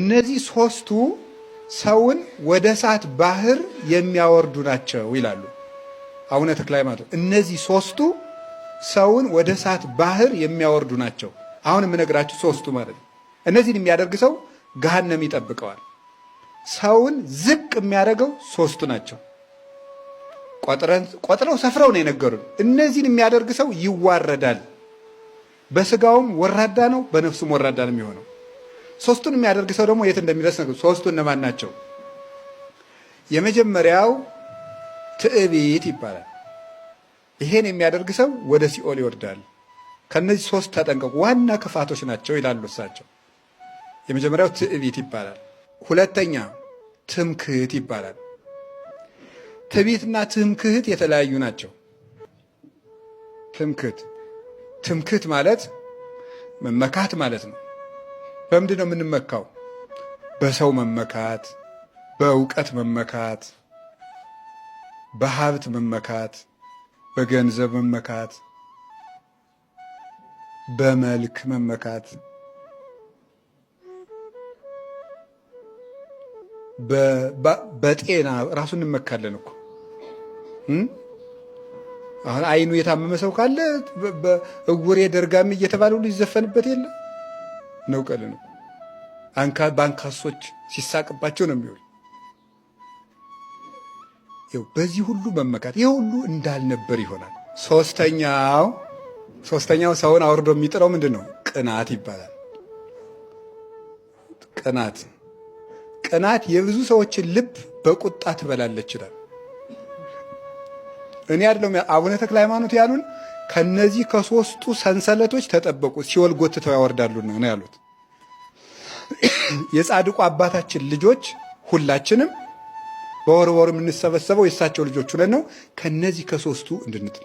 እነዚህ ሶስቱ ሰውን ወደ እሳት ባህር የሚያወርዱ ናቸው ይላሉ አቡነ ተክለ ሃይማኖት። እነዚህ ሶስቱ ሰውን ወደ እሳት ባህር የሚያወርዱ ናቸው። አሁን የምነግራችሁ ሶስቱ ማለት ነው። እነዚህን የሚያደርግ ሰው ገሃነም ይጠብቀዋል። ሰውን ዝቅ የሚያደርገው ሶስቱ ናቸው። ቆጥረው ሰፍረው ነው የነገሩን። እነዚህን የሚያደርግ ሰው ይዋረዳል። በስጋውም ወራዳ ነው፣ በነፍሱም ወራዳ ነው የሚሆነው። ሶስቱን የሚያደርግ ሰው ደግሞ የት እንደሚደርስ ነገር። ሶስቱ እነማን ናቸው? የመጀመሪያው ትዕቢት ይባላል። ይሄን የሚያደርግ ሰው ወደ ሲኦል ይወርዳል። ከነዚህ ሶስት ተጠንቀቁ፣ ዋና ክፋቶች ናቸው ይላሉ እሳቸው። የመጀመሪያው ትዕቢት ይባላል። ሁለተኛ ትምክህት ይባላል። ትዕቢትና ትምክህት የተለያዩ ናቸው። ትምክህት ትምክህት ማለት መመካት ማለት ነው። በምንድን ነው የምንመካው? በሰው መመካት፣ በእውቀት መመካት፣ በሀብት መመካት፣ በገንዘብ መመካት፣ በመልክ መመካት፣ በጤና ራሱ እንመካለን እኮ። አሁን አይኑ የታመመ ሰው ካለ እውሬ ደርጋሚ እየተባለ ሁሉ ይዘፈንበት የለ ነው ቀል ነው። በአንካሶች ሲሳቅባቸው ነው የሚውል። በዚህ ሁሉ መመካት ይህ ሁሉ እንዳልነበር ይሆናል። ሶስተኛው ሰውን አውርዶ የሚጥለው ምንድን ነው? ቅናት ይባላል። ቅናት ቅናት የብዙ ሰዎችን ልብ በቁጣ ትበላለች ይላል። እኔ አይደለም አቡነ ተክለ ሃይማኖት ያሉን፣ ከነዚህ ከሶስቱ ሰንሰለቶች ተጠበቁ ሲኦል ጎትተው ያወርዳሉና ነው ያሉት። የጻድቁ አባታችን ልጆች ሁላችንም በወር ወር የምንሰበሰበው የእሳቸው ልጆች ሁነን ነው። ከነዚህ ከሶስቱ እንድንጥል